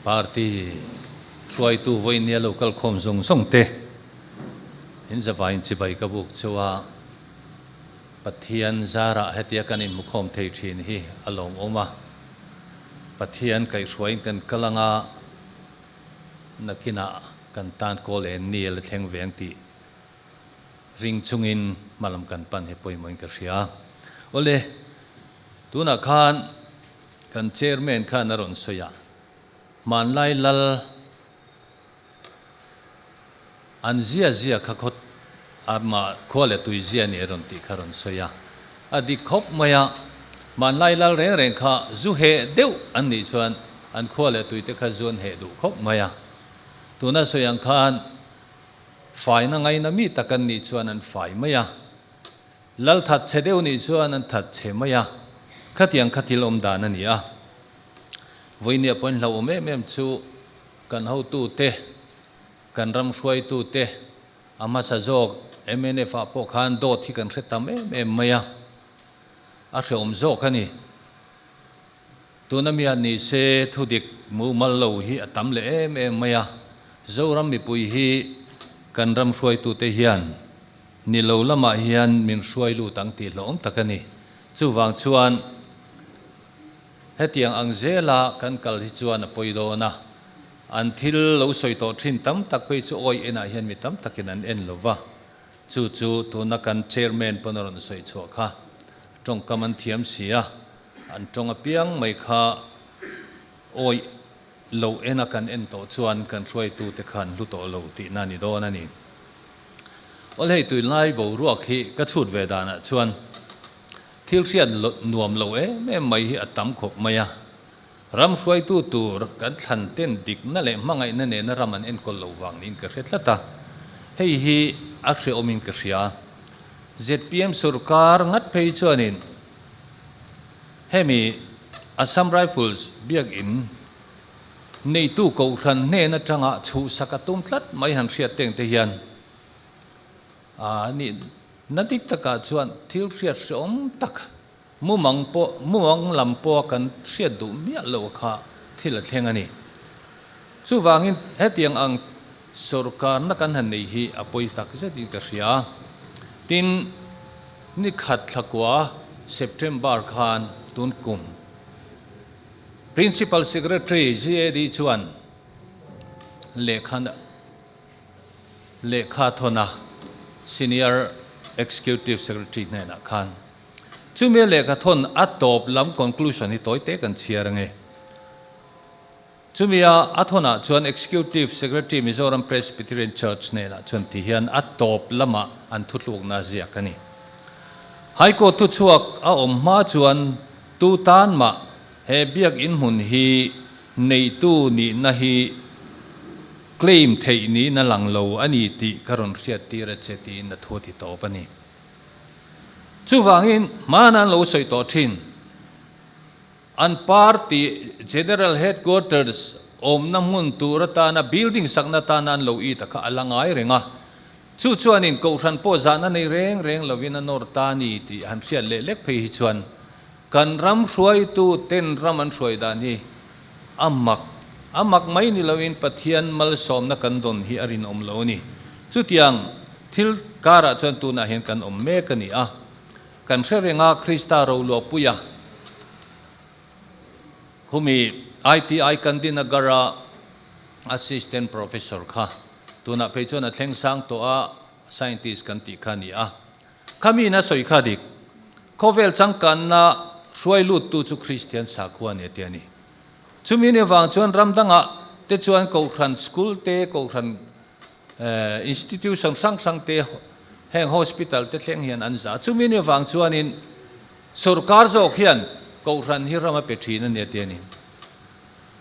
Party hruaitu vawinia lo kal khawm zawng zawng te in zavaiin chibai ka buk chu a, Pathian zarah hetia kan inhmukhawm thei thin hi a lawmawm a, Pathian kaihhruaiin kan kal anga nakinah kan tan kawl en ni a la thleng ve ang tih ring chungin hmalam kan pan hi pawimawhin ka hria. Awle, tunah khan kan chairman khan a rawn sawi a, hmanlai lal an zia zia kha khaw amah khua leh tui zia ni a rawn tih kha a rawn sawi a, a dik khawp mai a, hmanlai lal reng reng kha zu heh deuh an nih chuan an khua leh tui te kha zu an heh duh khawp mai a, tuna sawi ang khan Faina ngaina mi tak an nih chuan an fai mai a, lal that chhe deuh nih chuan an that chhe mai a, khatiang kha thil awm dan a ni a. Vawinia pawhin hlauhawm em em chu kan hotute, kan ram hruaitute, a hmasa zawk mnf ah pawh khan dawt hi kan hre tam em em mai a, a hrehawm zawk a ni. Tuna miah ni se thudik mumal lo hi a tam leh em em mai a, Zoram mipui hi kan ram hruaitute hian ni lo lamah hian min hruai lut ang tih hlauhawm tak a ni. Chuvang chuan hetiang ang zela kan kal hi chuan a pawi dawn a, an thil lo sawi tawh thin tam tak phei chu awi enah hian mi tam takin an en lo va, chu chu tuna kan chairman pawn a rawn sawi chhuah kha tawngkam an thiam si a. An tawng apiang mai kha awih lo ena kan en tawh chuan kan hruaitute kha an hlu tawh lo tihna a ni dawn a ni. Awl hei tunlai boruak hi ka chhut ve danah chuan thil hriat nuam lo em em mai hi a tam khawp mai a. Ram hruaitu tur kan thlan ten dikna leh hmangaihna nena ram an enkawl lo vang niin ka hre tlat a. Hei hi a hrehawmin ka hria. Zpm sorkar ngat phei chuanin Hemi Assam Rifles biakinn neitu kohhran hnen atanga chhuhsak a tum tlat mai han hriat teng te hian a nih na dik takah chuan thil hriat hreawm tak mumang pawh mumang lam pawha kan hriat duh miah loh kha thil a thleng a ni. Chuvangin hetiang ang sorkarna kan han nei hi a pawi tak zetin ka hria. Tin, ni khat thlakua September khan tun kum Principal Secretary GAD chuan lehkha lehkha thawna Senior Executive Secretary hnenah khan chumi lehkha thawn a tawp lam conclusion hi tawi te kan chhiar ange. Chumi a a thawnah chuan Executive Secretary Mizoram Presbyterian Church hnenah chuan ti hian a tawp lamah an thutlukna ziak a ni. High Court thuchhuak a awm hma chuan tu tan mah he biakinn hmun hi neitu nihna hi claim theih niin a lang lo a ni tih ka rawn hriattir a che tiin a thu a ti tawp a ni. Chuvangin hmana an lo sawi tawh thin. An party General Headquarters awmna hmun tur atana building sakna atana an lo it a kha a la ngai reng a. Chu chuanin Kohhran pawh zahna nei reng reng lovin a nawr ta a ni tih han hriat leh lek phei hi chuan kan ram hruaitu ten ram an hruai dan hi a mak a mak mai ni loin Pathian malsawmna kan dawn hi a rinawm lo a ni. Chutiang thil karah chuan tunah hian kan awm mek a ni a. Kan hre reng a, Krista Roluahpuia khumi ITI Gandhinagar-a Assistant Professor kha tunah phei chuan a thleng sang tawh a, Scientist kan tih kha a ni a. Khamiin a sawi kha dik, khawvel changkanna hruai luttu chu Kristian sakhua a ni a ti a ni. Chumi ni avang chuan ram dangah te chuan Kohhran School te, Kohhran Institution hrang hrang te heng hospital te thleng hian an za. Chumi ni avang chuanin sorkar zawk hian Kohhran hi ram a pe thin a nia ti a ni.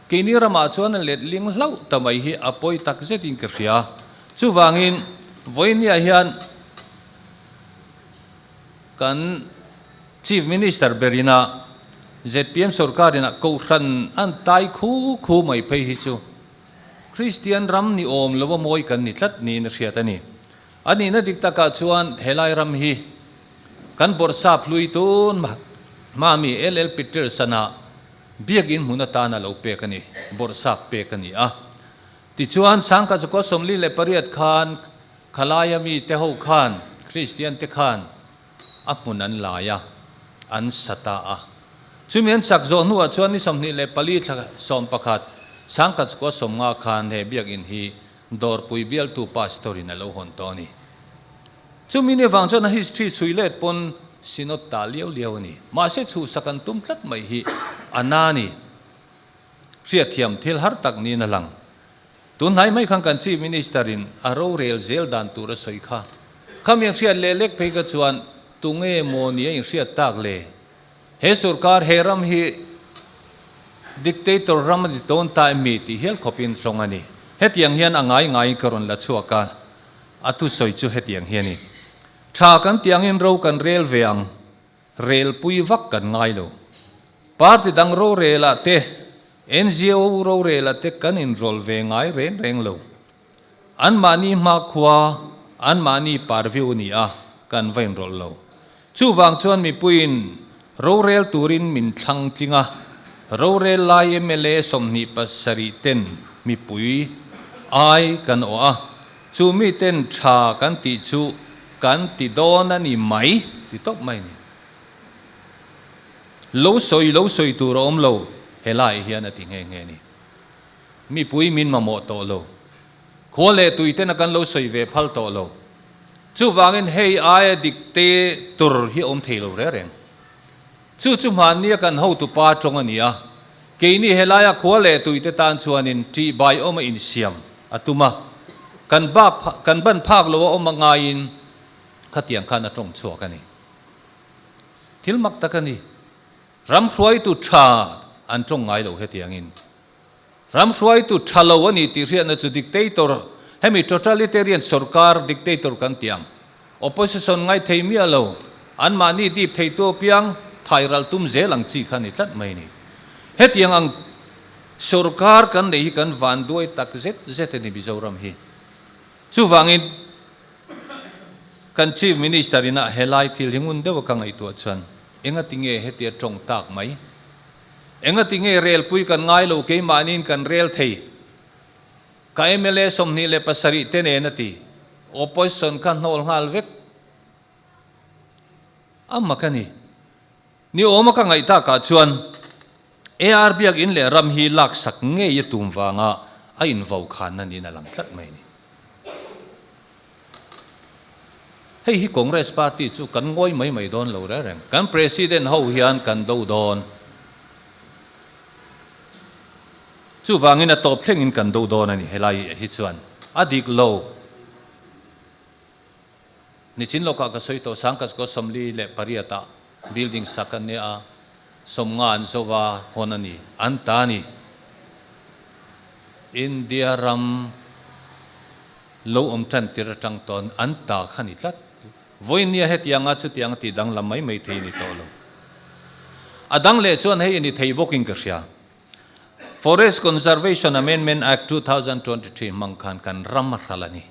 Keini ramah chuan a letling hlauh ta mai hi a pawi tak zetin ka hria. Chuvangin vawinia hian kan Chief Minister berina zpm sorkarina Kohhran an tai khu khu mai phei hi chu Kristian ram ni awm lo a mawi kan ni tlat niin a hriat a ni. A nihna dik takah chuan helai ram hi kan bawrhsap hlui tun hma mi LL Peterson-a Biakin hmun atana lo pek a ni, bawrhsap pek a ni a. Tichuan, Sangkhat zakua 48 khan khalaia mite ho khan, Kristian te khan a hmun an lai a, an sa ta a. Chumi an sak zawh hnuah chuan ni 24 thla 11, Sangkhat zakua 50 khan he biakin hi Dawrpui bialtu pastor in a lo hawn tawh a ni. Chumi ni avang chuan a history chhui let pawn Synod ta liau liau a ni. Mahse chhuhsak an tum tlat mai hi a na a ni. Hriatthiam thil har tak niin a lang. Tunhnai mai khan kan Chief Minister in a rorel zel dan tur a sawi kha. Khami ang hriat leh lek phei kha chuan tunge maw ni a inhriat tak le? He sorkar he ram hi dictator ram a ni tawn ta em mi tih hial khawpin tawng a ni. Hetiang hian a ngai ngaiin ka rawn la chhuak a, a thusawi chu hetiang hi a ni. Tha kan tih angin ro kan rel ve ang, rel pui vak kan ngai lo. Party dang rorelah te, NGO rorelah te kan inrawlh ve ngai reng reng lo. Anmahni hmakhua, anmahni parview a ni a, kan va inrawlh lo. Chuvang chuan mipuiin rorel turin min thlang tling a, rorel lai mla 27 ten mipui ai kan awh a, chu miten tha kan tih chu kan ti dawn a ni mai ti tawp mai a ni. Lo sawi lo sawi tur a awm lo, helai hian a ti nghe nghe a ni. Mipui min mamawh tawh lo. Khua leh tui tena kan lo sawi ve phal tawh lo. Chuvangin hei aia dik te tur hi awm thei lo reng reng. Chu chu hmannia kan hotupa tawng a ni a, keini helaia khua leh tui te tan chuanin ṭih bai awma insiam a tum a, kan bak kan ban phak lo a awm a ngaiin khatiang khan a tawng chhuak a ni. Thil mak tak a ni. Ram hruaitu tha an tawng ngai lo hetiangin. Ram hruaitu tha lo a ni tih hriatna chu dictator, hemi totalitarian sorkar dictator kan ti ang. Opposition ngaithei miah lo, anmahni dip theitu apiang thai ral tum zel ang chi kha a ni tlat mai a ni. Hetiang ang sorkar kan nei hi kan vanduai tak zet zet a ni Mizoram hi. Chuvangin kan Chief Minister ina helai thil hi ngun deuha ka ngaihtuah chuan engati nge hetia tawng tak mai? Engati nge relpui kan ngai lo keimahniin kan rel thei? Ka mla 27 te nen a ti. Opposition kha hnawl nghal vek a mak a ni. Ni awma ka ngaih takah chuan AR biakinn leh ram hi laksak ngei a tum vanga a invo khanna niin a lang tlat mai a ni. Hei hi Congress party chu kan ngawi mai mai dawn lo reng reng. Kan President ho hian kan do dawn. Chuvangin a tawp thlengin kan do dawn a ni helai hi chuan a dik lo. Nichin lawkah ka sawi tawh Sangkachkaw 48 ah building sak an nia a, 50 an zo va hawn a ni, an ta a ni. India ram lo awm tan tir atang tawn an ta kha ni tlat. Vawinia hetianga chutianga tih danglam mai mai thei a ni tawh lo. A dang leh chuan hei a ni thei bawkin ka hria. Forest Conservation Amendment Act 2023 hmang khan kan ram a hral a ni.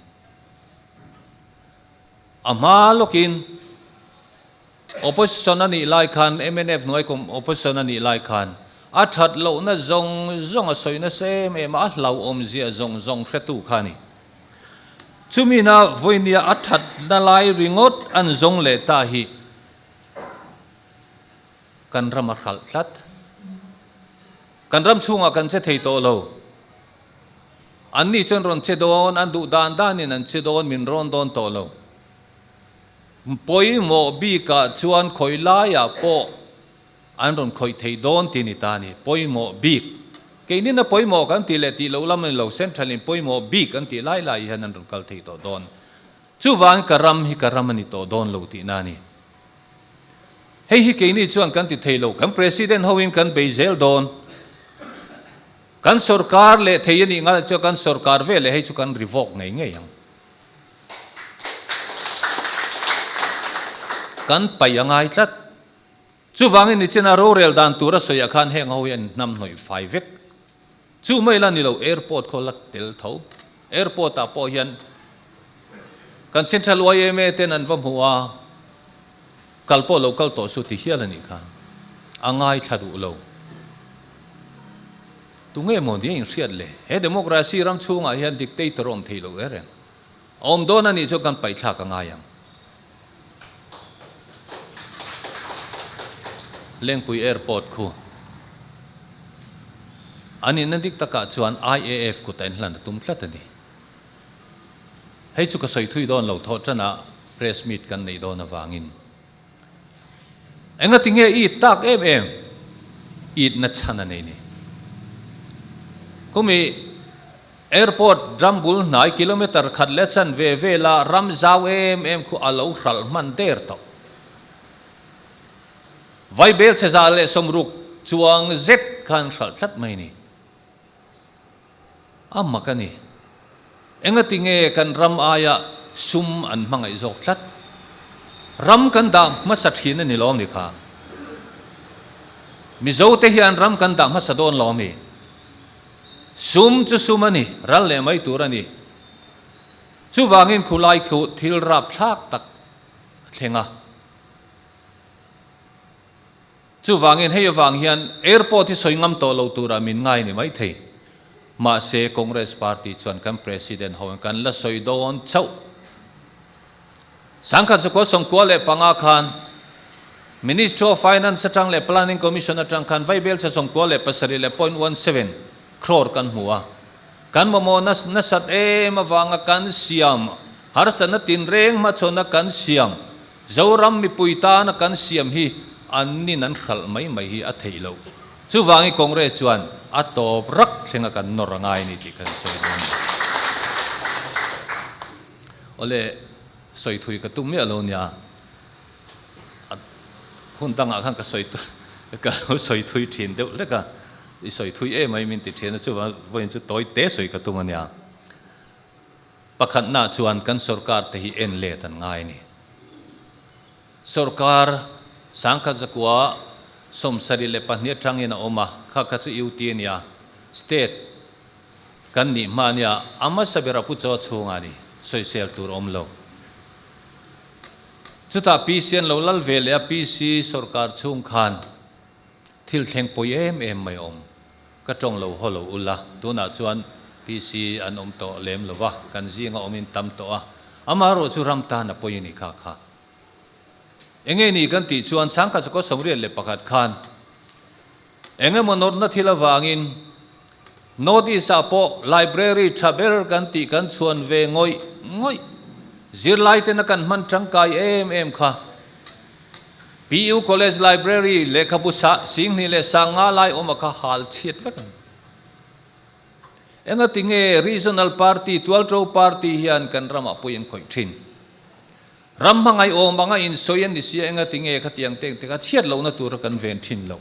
A hma lawkin Opposition a nih lai khan, mnf hnuai kum opposition a nih lai khan a that lohna zawng zawng a sawi nasa em em a, a hlauhawm zia zawng zawng hretu kha a ni. Chumi na vawinia a thatna lai ringawt an zawng leh ta hi kan ram a hralh tlat. Kan ram chhungah kan che thei tawh lo. Anni chuan rawn che dawn, an duh dan danin an che dawn, min rawn dawn tawh lo. Pawimawh bikah chuan khawi laiah pawh an rawn khawih thei dawn tih ni ta a ni. Pawimawh bik. Keinin a pawimawh kan tih leh tih loh lam a ni lo, Central in pawimawh bik an tih lai lai hian an rawn kal thei tawh dawn. Chuvangin ka ram hi ka ram a ni tawh dawn lo tihna a ni. Hei hi keini chuan kan ti thei lo, kan President hoin kan bei zel dawn. Kan sorkar leh thei a nih ngai chuan kan sorkar ve leh hei chu kan revoke ngei ngei ang. Kan paih a ngai tlat. Chuvangin nichina rorel dan tur a sawiah khan heng ho hi an hnam hnawih fai vek. Chu mai la ni lo airport khaw la tel tho. Airport ah pawh hian kan Central yma ten an va hmu a, kal pawh lo kal tawh su ti hial a nih kha. A ngaithla duh lo. Tunge maw nia inhriat le? He democracy ram chhungah hian dictator awm thei lo reng reng. A awm dawn a nih chuan kan paihthlak a ngai ang. Lengpui Airport khu a nihna dik takah chuan IAF kut a inhlan a tum tlat a ni. Hei chu ka sawi thui dawn lo thawh tanah press meet kan neih dawn avangin. Engati nge it tak em em itna chhan a nei ni? Kumi airport ram bul hnai kilometer khat leh chan ve vela ram zau em em khu a lo hralh hman der tawh. Vaibel chhe 160 chuang zet khan hralh tlat mai ni. A mak a ni. Engati nge kan ram aia sum an hmangaih zawk tlat? Ram kan dah hmasa thin a ni lawm ni kha? Mizo te hian ram kan dah hmasa dawn lawm ni? Sum chu sum a ni, ral leh mai tur a ni. Chuvangin khulai khu thil rapthlak tak a thleng a. Chuvangin hei avang hian airport hi sawi ngam tawh lo turah min ngai ni maithei. Mahse Congress party chuan kan President ho in kan la sawi dawn chauh. Sangkhat zakua 95 khan Ministry of Finance atang leh Planning Commission atang khan vaibelchhe 97 leh point 17 crore kan hmu a. Kan mamawh nasat em avanga kan siam harsatna tinreng hmachhawn kan siam Zoram mipui tana kan siam hi an nin an hralh mai mai hi a theih loh. Chuvangin Congress chuan a tawp rak thlenga kan nawr a ngai a ni tih kan sawi dawn a ni. Awle, sawi thui ka tum miah lo nia. A hun dangah khan ka sawi ka lo sawi thui thin deuh hlek a, i sawi thui em mai min ti thin a, chuvang vawiin chu tawi te sawi ka tum a nia. Pakhatna chuan kan sorkar te hi en let an ngai a ni. Sorkar 1972 atangin a awm a, kha kha chu UT a nia, State kan nih hma a nia, a hmasa ber a pu chaw chhungah a ni, sawisel tur awm lo. Chutah PC an lo lal ve leh a, PC sorkar chhung khan thil thleng pawi em em mai a awm. Ka tawng lo haw lo ula, tunah chuan PC an awm tawh lem lo va, kan zinga awmin tam tawh a, amaherawh chu ram tan a pawi a ni kha kha. Enge ni kan tih chuan 1981 khan eng emaw nawrhna thil avangin North East ah pawh library tha ber kan tih kan chhuan ve ngawih ngawih, zirlai tena kan hman tangkai em em kha. PU College Library lehkhabu sa 2000 leh 5000 lai awm a kha hal chhiat vek a ni. Engati nge Regional Party, Tualṭo Party hian kan ramah pawh in khawih ṭhin? Ram hmangaih awm anga insawi an ni sia engati nge khatiang teng te kha chhiat lohna tura kan ven ṭhin loh?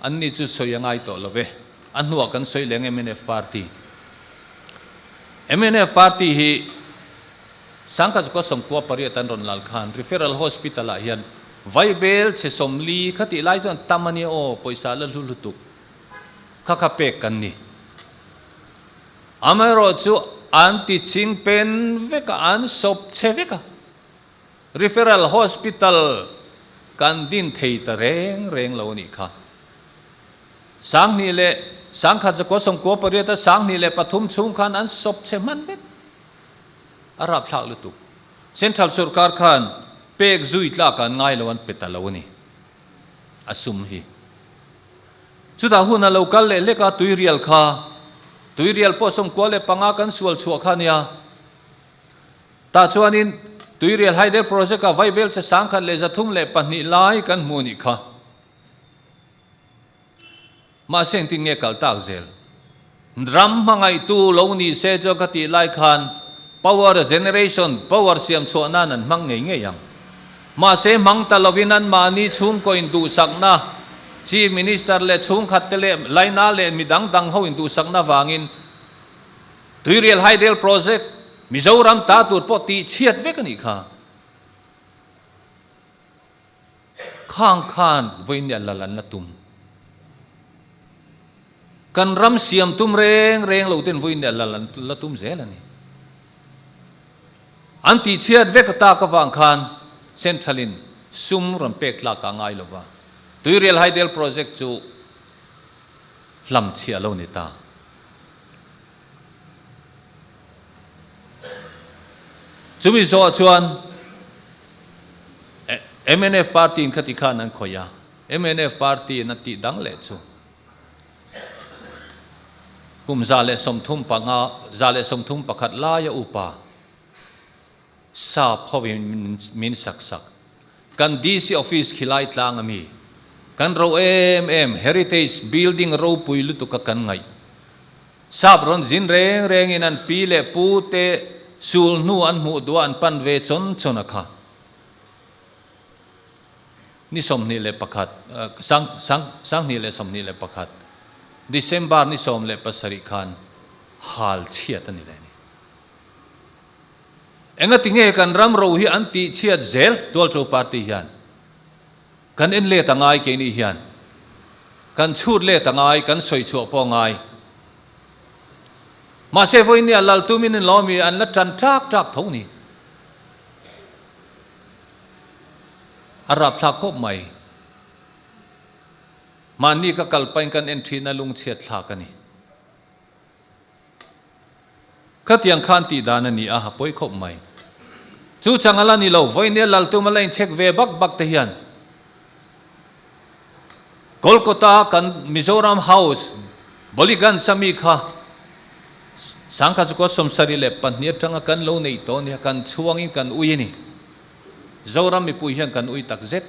Anni chu sawi a ngai tawh lo ve. A hnuah kan sawi leng mnf Party. Mnf Party hi 1998 an rawn lal khan Referral Hospital ah hian vaibel chhe 40 kha tih lai chuan tam a nia aw, pawisa la hlu lutuk kha kha pek kan ni. Amaherawh chu an ti ching pen vek a, an sawp chhe vek a. Referral Hospital kan din thei ta reng reng lo a nih kha. 2000 leh 1998 a 2003 chhung khan an sawp chhe hman vek. A rapthlak lutuk. Central sorkar khan pek zui tlak an ngai lo an pe ta lo a ni. A sum hi. Chutah hun a lo kal leh hlek a tuirial kha. Tuirial pawh 95 kan sual chhuah kha a nia. Tah chuanin Tuirial Hydel Project-a vaibel che 1102 lai kan hmu a nih kha. Mahse engtin nge kal tak zel? Ram hmangaihtu lo ni se chuan ka tih lai khan power generation, power siam chhuah nan an hmang ngei ngei ang. Mahse hmang ta lovin anmahni chhungkaw induhsakna, Chief Minister leh chhungkhat te leh laina leh mi dang dang ho induhsakna vangin Tuirial Hydel Project Mizoram ta tur pawh tih chhiat vek a nih kha. Khang khan vawiin lal an la tum. Kan ram siam tum reng reng lo ten vawiin lal an la tum zel a ni. An tih chhiat vek a tak avang khan Central in sum rawn pek tlak a ngai lova. Tuirial Hydel Project chu. Hlamchhiah lo ni ta. Chumi zawhah chuan mnf party in khati khan an khawih a, mnf party in a tih dang leh chu kum 135, 131 laia upa Sap hovin min sak sak. Kan DC office khilai tlang ami kan ro em em heritage building ropui lutuk a kan ngaih. Sap rawn zin reng rengin an pi leh pu te sul hnu an hmuh duh a an pan ve chawn chawn a kha. Ni 21, sang sang 2021 December ni 17 khan hal chhiat a ni leh a ni. Engati nge kan ram ro hi an tih chhiat zel Tualṭo party hian? Kan en let a ngai keini hian. Kan chhut let a ngai, kan sawi chhuah pawh a ngai. Mahse vawinia lal tumin in lawmi an la ṭan ṭak ṭak tho ni. A rapthlak khawp mai. Mahni ka kal pahin kan en ṭhin a lungchhiat thlak a ni. Khatiang khan tih dan a ni a, a pawi khawp mai. Chu chang a la ni lo, vawinia Laltum a la inchhek ve bak bak te hian Kolkata kan Mizoram House Boliganj a mi kha Sangkhat chu kaw 72 atanga kan lo neih tawh a nia, kan chhuangin kan ui a ni. Zoram mipui hian kan ui tak zet.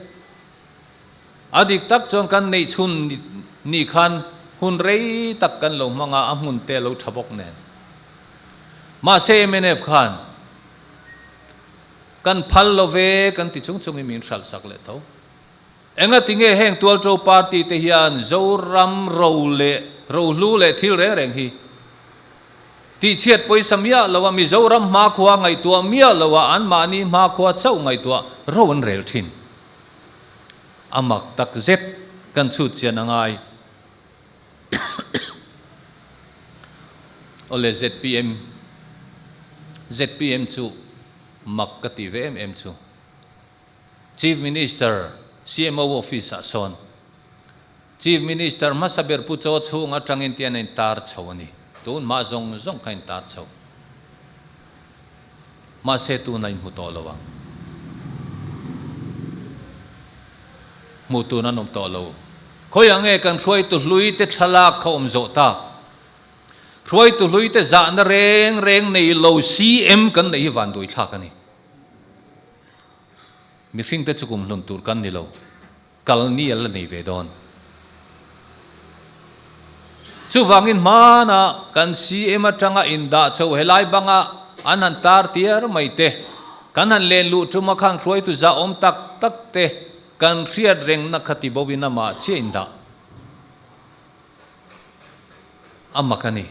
A dik tak chuan kan neih chhun ni khan hun rei tak kan lo hmang a, a hmun te a lo tha bawk nen. Mahse mnf khan kan phal lo ve kan ti chung chungin min hralh sak leh tho. Engati nge heng Tualṭo party te hian Zoram ro leh rohlu leh thil reng reng hi tihchhiat pawisa miah lo a, Mizoram hmakhua ngaihtuah miah lo a, anmahni hmakhua chauh ngaihtuah ro an rel thin. A mak tak zet kan chhut chian a ngai. Awle zpm zpm chu mak ka ti ve em em chu. Chief Minister CMO office ah sawn Chief Minister hmasa ber Pu Chaw chhung atangin tian a intar chho a ni. Tun hma zawng zawng kha a intar chho. Mahse tuna in hmu tawh lo ang. Hmuh tun an awm tawh lo. Khawiah nge kan hruaitu hlui te thlalak kha awm zawh tak? Hruaitu hlui te zahna reng reng nei lo CM kan neih hi vanduai thlak a ni. Mihring te chu kum hlun tur kan ni lo. Kal ni a la nei ve dawn. Chuvangin hmana kan CM atanga indah chho helai banga an han tar tiar mai te, kan han len luh tuma khan hruaitu zahawm tak tak te kan hriat rengna kha ti bo in amah chiah indah a mak a ni.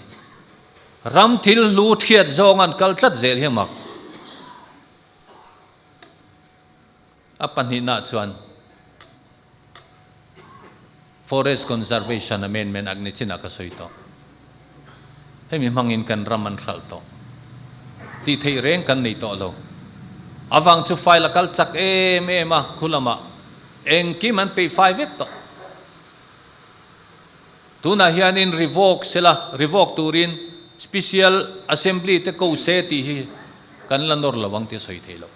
Ram thil hlu thiat zawng an kal tlat zel hi a mak. A pahnihna chuan Forest Conservation Amendment Act ni chinah ka sawi tawh. Hemi hmangin kan ram an hralh tawh. Tih theih reng kan nei tawh lo. Avang chu file a kal chak em em a, khu lamah engkim an peih fai vek tawh. Tunah hianin revoke sela, revoke turin Special Assembly te ko se tih hi kan la nawr lo ang tih a sawi theih loh.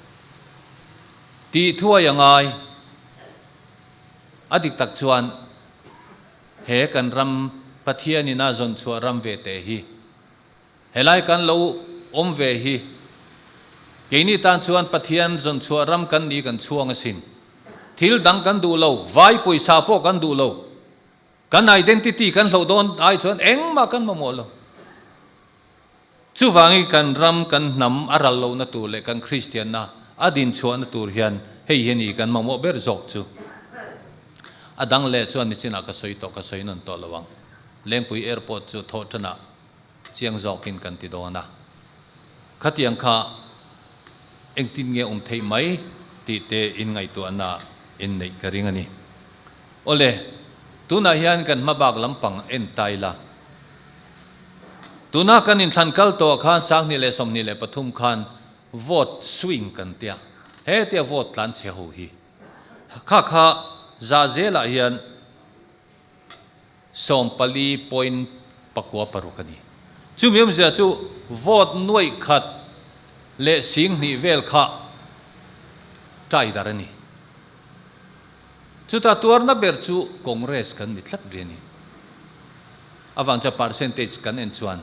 Tih thuai a ngai. A dik tak chuan he kan ram Pathianin a zawn chhuah ram ve teh hi, helai kan lo awm ve hi keini tan chuan Pathian zawn chhuah ram kan ni kan chhuang asin. Thil dang kan duh lo, vai pawisa pawh kan duh lo. Kan identity kan hloh dawn ai chuan engmah kan mamawh lo. Chuvangin kan ram, kan hnam a ral lohna tur leh kan Kristianna a dinchhuahna tur hian hei hi a ni kan mamawh ber zawk chu. A dang leh chuan nichinah ka sawi tawh, ka sawi nawn tawh lo ang. Lengpui Airport chu thawh tanah chiang zawkin kan ti dawn a. Khatiang kha engtin nge awm theih mai tih te inngaihtuahna inneih ka ring a ni. Awle, tunah hian kan hmabak lampang en ta ila. Tuna kan inthlan kal tawh khan 2023 khan vote swing kan tia, hetia vote tlan chhe ho hi kha kha za zelah hian Sawmpali point pakua paruk a ni. Chumi awmzia chu vote nuaih khat leh sing hnih vel kha tai dar a ni. Chuta tuarna ber chu Congress kan ni tlat ri a ni. Avang chuan percentage kan en chuan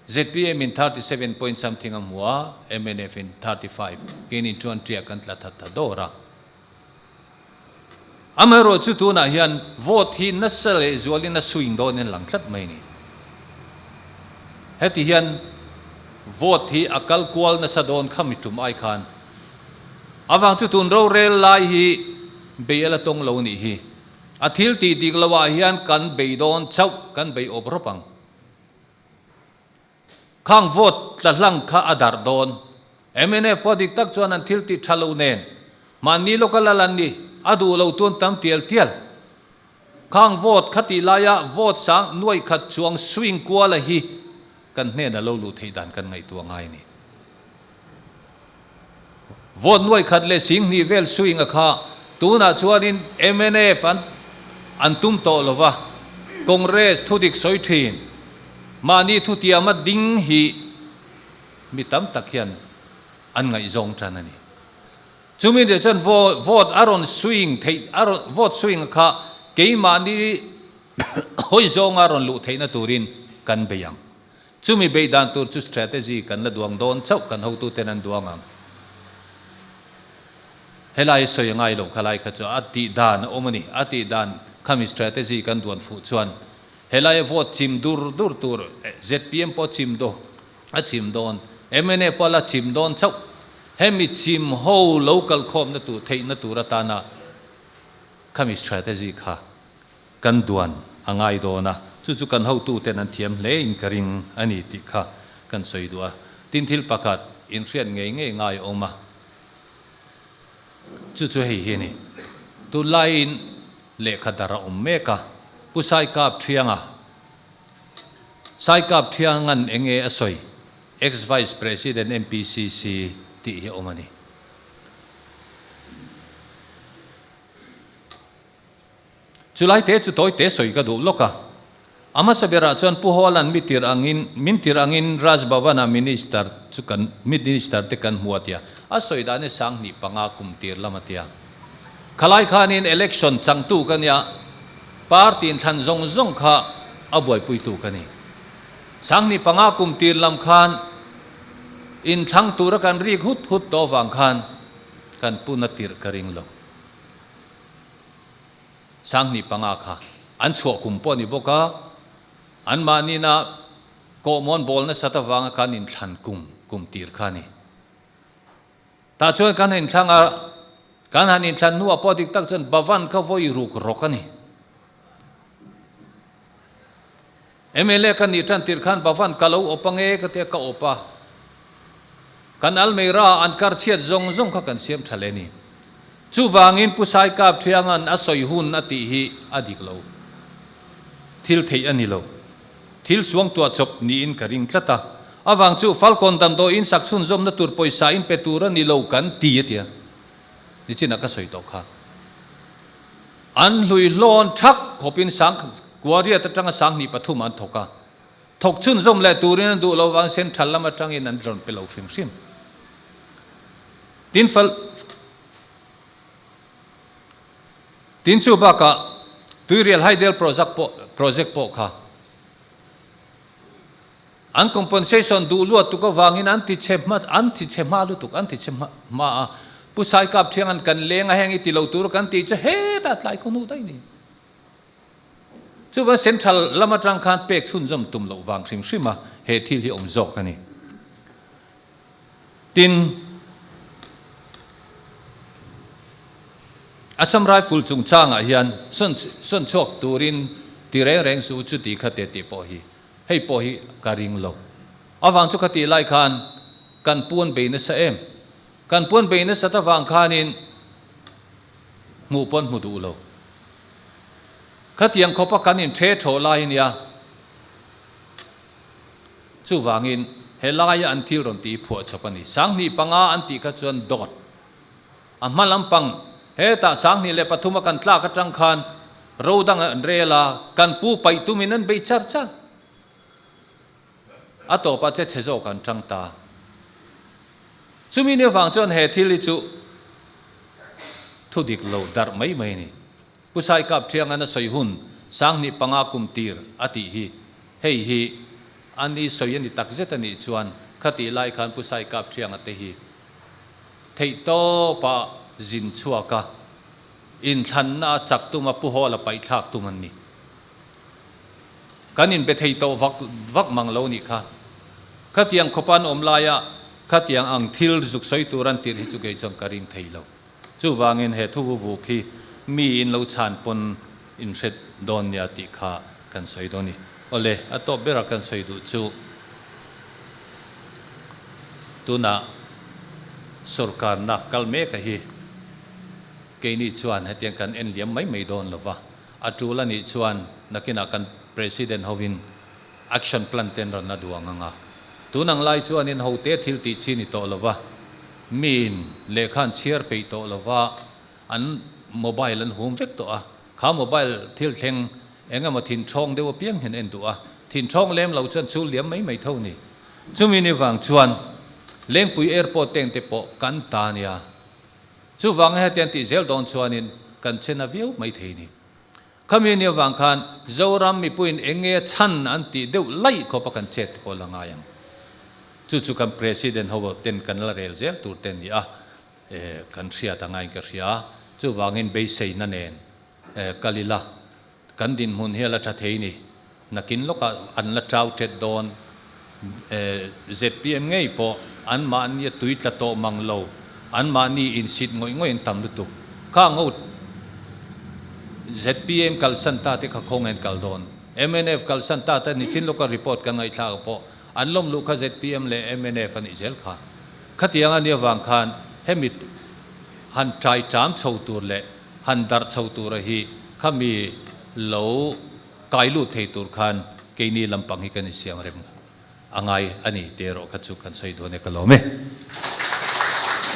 zpm in 37 point something a hmu a, mnf in 35, keinin chuan ṭiak kan tla that ta dawr a. Amaherawh chu tunah hian vote hi nasa leh zualin a swing dawnin a lang tlat mai a ni. Heti hian vote hi a kal kual nasa dawn kha mi tum ai khan avang chu tun rorel lai hi bei a la tawng lo nih hi. A thil tih dik loah hian kan bei dawn chauh, kan bei awp rawp ang. Khang vote tla hlang kha a darh dawn. Mnf pawh dik tak chuan an thil tih tha lo nen mahni lawka lal an ni, a duh lo tuan tam tial tial. Khang vote kha tih laia vote sang nuaih khat chuang swing kuala hi kan hnena lo luh theih dan kan ngaihtuah ngai a ni. Vote nuaih khat leh sing hnih vel swing a kha tunah chuanin mnf an an tum tawh lo va, Congress thudik sawi thin mahni thutiama ding hi mi tam tak hian an ngaihzawng tan a ni. Chumi leh chuan vote a rawn swing theih a rawn vote swing kha keimahni hawi zawnga rawn luh theihna turin kan bei ang. Chumi beih dan tur chu strategy kan la duang dawn chauh kan hotuten an duang ang. Helai sawi a ngai lo khalai kha chu a tih dan a awm a ni. A tih dan khami strategy kan duan fuh chuan helaia vote chim dur dur tur zpm pawh chim dawn a chim dawn, mnf pawh a la chim dawn chauh. Hemi chim ho lo kalkhawmna tur theihna tur atana khami strategy kha kan duan a ngai dawn a, chu chu kan hotuten an thiam hle in ka ring a ni tih kha kan sawi duh a. Tin thil pakhat inhriat ngei ngei ngai a awm a, chu chu hei hi a ni. Tunlaiin lehkha dar a awm mek a, Pu Saikap Thianga, Saikap Thianga'n eng nge a sawi? Ex-Vice President MPCC tih hi a awm a ni. Chulai te chu tawi te sawi ka duh lawk a. A hmasa berah chuan Pu Hawla'n mi tir angin, min tir angin Raj Bhavan-a Minister chu kan, Minister te kan hmu a tia. A sawi dan hi sanghnih panga kum tir lam a tia. Khalai khanin election changtu ka nia, party inthlan zawng zawng kha a buaipuitu ka ni. Sanghnih panga kum tir lam khan inthlang tura kan rik hut hut tawh vang khan kan puna tirh ka ring lo. Sanghnih panga kha an chhuah kum pawh a ni bawk a, anmahnina kawhmawn bawl nasat avanga kan inthlan kum kum tir kha a ni. Tah chuan kan han inthlang a, kan han inthlan hnuah pawh dik tak chuan Bhavan kha vawi ruk rawk a ni. Mla ka nih tan tir khan Bhavan ka lo awp ange ka tia ka awp a, kan almeira an kar chhiat zawng zawng kha kan siam tha leh a ni. Chuvangin Pu Saikap Thianga'n a sawi hun a tih hi a dik lo. Thil theih a ni lo. Thil suangtuah chawp niin ka ring tlat a. Avang chu Falkawn damdawiin sak chhunzawmna tur pawisa in pe tur a ni lo kan ti a tia. Nichinah ka sawi tawh kha. An hlui hlawn thak khawpin sang Kuariat atanga sanghnih pathum an thawk a. Thawk chhunzawm leh turin an duh lo vang Central lam atangin an rawn pe lo hrim hrim. Tin fal Tin chu bakah Tuirial Hydel Project pawh project pawh kha an compensation duh luat tuk avangin an ti chhe hma an ti chhe hma lutuk an ti chhe hma hma a Pu Saikap Thiang an kan leng a heng i ti lo tur kan tih chu hetah tlai khaw hnu daih ni. Chuvan Central lam atang khan pek chhunzawm tum loh vang hrim hrim a he thil hi awm zawk a ni. Tin, Assam Rifle chungchangah hian sawn sawn chhuak turin ti reng reng suh u chuti kha te tih pawh hi hei pawh hi ka ring lo. Avang chu ka tih lai khan kan puan bei nasa em? Kan puan bei nasat avang khanin hmuh pawn hmu duh lo. Khatiang khawpa kan inthe thawh lai a nia. Chuvangin, he laia an thil rawn tih hi phuah chawp a ni. 5005 an tih kha chuan dawt a hma lampang hetah 2003 a kan tlak atang khan Ro dang an rel a, kan pu paih tumin an bei char char. A tawpah che chhe zawk an tang ta. Chumi ni avang chuan he thil hi chu thu dik lo darh mai mai a ni. Pu Saikap Thiangan a sawi hun 2005 kum tir a tih hi hei hi a ni sawi a ni tak zet a nih chuan khatih lai khan Pu Saikap Thianga te hi theihtawpa zin chhuak a, inthlanna a chak tum a Pu Hawla paihthlak tum an ni. Kan inbe thei tawh vak vak mang lo nih kha. Khatiang khawpa an awm laia khatiang ang thil zuk sawi tur an tirh hi chu kei chuan ka ring thei lo. Chuvangin he thu vuvuk hi mi in lo chhan pawn in hre dawn nia tih kha kan sawi dawn ni. Awle, a tawp bera kan sawi duh chu tunah sorkarna kal mek a hi keini chuan hetiang kan en liam mai mai dawn lo va, a tul a nih chuan nakinah kan President hovin action plan ten rawn a duang ang a. Tun ang lai chuanin hote thil tih chi ni tawh lo va, miin lehkha an chhiar peih tawh lo va, an mobile an hum vek tawh a, kha mobile thil thleng eng emaw thinthawng deuh apiang hian en duh a, thinthawng lem lo chuan chul liam mai mai tho ni. Chumi ni vang chuan Lengpui Airport teng te pawh kan ta nia. Chuvanga hetiang tih zel dawn chuanin kan che na viau mai thei ni. Khami ni avang khan Zoram mipuiin eng nge chhan an tih deuh laih khawp a kan chet te pawh la ngai ang. Chu chu kan President ho ten kan la rel zel tur te ni a, kan hriat a ngaiin ka hria. Chuvangin beiseina nen kal ila kan dinhmun hi a la tha thei ni. Nakin lawkah an la chau tet dawn. Zpm ngei pawh anmahni a tui tla tawh mang lo, anmahni insit ngawih ngawih an tam lutuk. Kha ngo zpm kalsan ta te kha khawnge an kal dawn? Mnf kalsan ta te nichin lawka report kan ngaihthlak pawh an lawm luh kha zpm leh mnf a nih zel kha. Khatiang a nih avang khan hemi han chai cham chho tur leh han darh chho tura hi khami lo Kai lut thei tur khan keini lampang hi kan insiam rem a ngai a ni tih erawh kha chu kan sawi dawn e ka lawm e.